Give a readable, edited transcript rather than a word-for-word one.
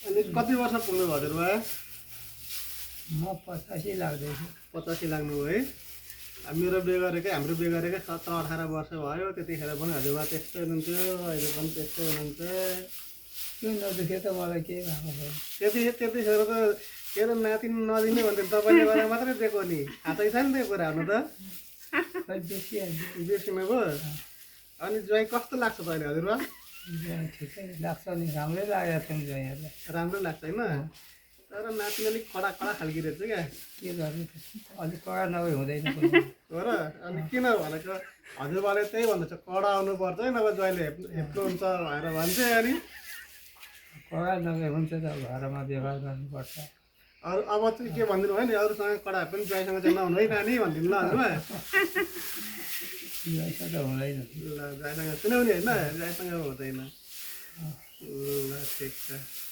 अनि कति वर्ष पुग्नुभयो हजुरबा? म 85 लाग्दैछु। 85 लाग्नु है। मेरो बिहे गरेकै हाम्रो बिहे गरेकै 17-18 वर्ष भयो। त्यतिखेर पनि हजुरबा त्यस्तै हुनुहुन्थ्यो, अहिले पनि त्यस्तै हुनुहुन्छ। किन नदुखे त मलाई केही भएको छैन। त्यतिखेर त के अरे नाति नदिने भन्थ्यो, तपाईँले गर्दा मात्रै दिएको नि। थाहा चाहिँ छ नि त्यो कुरा हुनु त। खै बेसिहाल्यो। बिर्सिनु भयो। अनि ज्वाइँ कस्तो लाग्छ त अहिले हजुरबा? ज्वाइँ ठिकै लाग्छ नि, राम्रै लागेको थियो नि ज्वाइँहरूलाई। राम्रो लाग्छ होइन? तर नाति अलिक कडा खालको रहेछ क्या। के गर्ने त, अलिक कडा नभए हुँदैन पनि। हो र? अनि किन भनेको हजुरबाले त्यही भन्दैछ, कडा आउनुपर्छ है, नभए ज्वाइँले हेप्नुहुन्छ भनेर भन्छ। अनि कडा नभए हुन्छ त, घरमा व्यवहार गर्नुपर्छ। अरू अब चाहिँ के भनिदिनु भयो नि, अरूसँग कडा पनि ज्वाइँसँग चाहिँ नहुनु है नानी भनिदिनु ल हजुरबा। ज्वाइँसँग त हुँदैन। ल ज्वाइँसँग सुनाउने होइन, ज्वाइँसँग हुँदैन। ल ठिक छ।